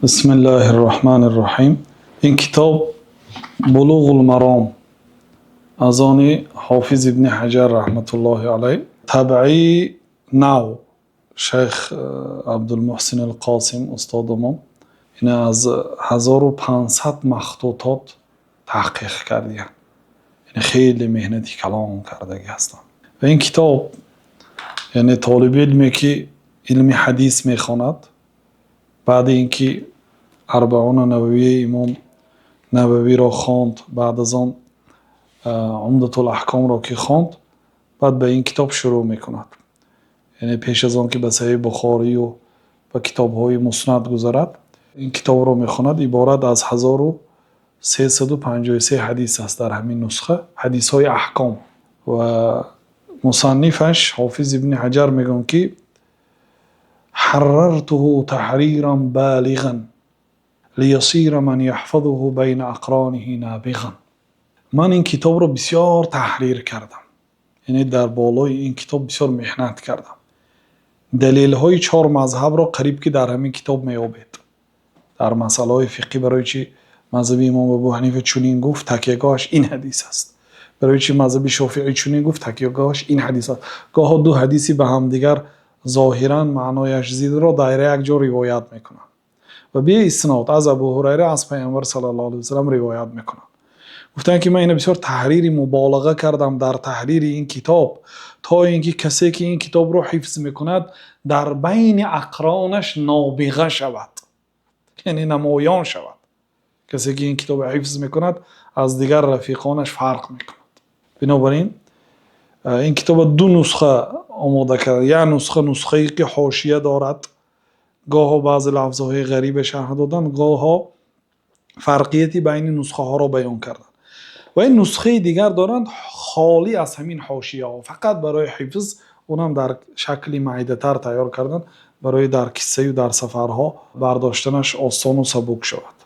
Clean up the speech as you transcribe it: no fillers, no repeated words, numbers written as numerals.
Бисмиллаҳир Роҳманир Роҳим. Ин китоб Булуғул Маром аз они Ҳофиз Ибни Ҳаҷар раҳматуллоҳи алайҳ, табъи нав Шайх Абдулмуҳсин Қосим устодамон ин аз 1500 махтутот таҳқиқ кардаанд. Яъне хеле меҳнати калон кардагӣ ҳастанд. Ва ин китоб, яъне толибилме ки илми ҳадис мехонад, баъд инки Арбаъуни Нававӣ Имом Нававиро хонд, баъд аз он Умдатул Аҳкомро ки хонд, баъд ба ин китоб шурӯъ мекунад. Яъне пеш аз он ки ба Саҳеҳи Бухорӣ ва ба китобҳои Муснад гузарад, ин китобро мехонад. Иборат аз 1353 ҳадис аст дар ҳамин нусха, ҳадисҳои аҳком. Ва мусаннифаш Ҳофиз Ибни Ҳаҷар мегӯянд ки ҳаррартуҳу таҳриран болиған лиясира ман яҳфазуҳу байна ақрониҳи нобиған. Ман ин китобро бисёр таҳрир кардам, яъне дар болои ин китоб бисёр меҳнат кардам. Далелҳои чор мазҳабро қариб ки дар ҳамин китоб меёбед дар масъалаҳои фиқҳӣ. Барои чӣ мазҳаби Имом Абӯ ҳанифа чунин гуфт, такягоҳаш ин ҳадис аст. Барои чӣ мазҳаби Шофеъӣ чунин гуфт, такягоҳаш ин ҳадис аст. Гоҳе ду ҳадисе ба ҳамдигар зоҳиран маънояш зидро дар як ҷо ривоят мекунанд ва бе иснод аз Абӯ Ҳурайра, аз Паёмбар саллаллоҳу алайҳи васаллам ривоят мекунанд. Гуфтанд ки ман инро бисёр таҳрири муболиға кардам дар таҳрири ин китоб, то инки касе ки ин китобро ҳифз мекунад, дар байни ақронаш нобиға шавад, яъне намоён шавад. Касе ки ин китобро ҳифз мекунад, аз дигар рафиқонаш фарқ мекунад. Бинобар ин ин китобро ду нусха омода карда. Як нусха, нусхае ки ҳошия дорад, гоҳе баъзе лафзҳои ғариб шарҳ доданд, гоҳе фарқияти байни нусхаҳоро баён карданд. Ва ин нусхаи дигар доранд, холӣ аз ҳамин ҳошияҳо, фақат барои ҳифз. Он ҳам дар шакли майдатар тайёр карданд, барои дар кисса ва дар сафарҳо бардоштанаш осон ва сабук шавад.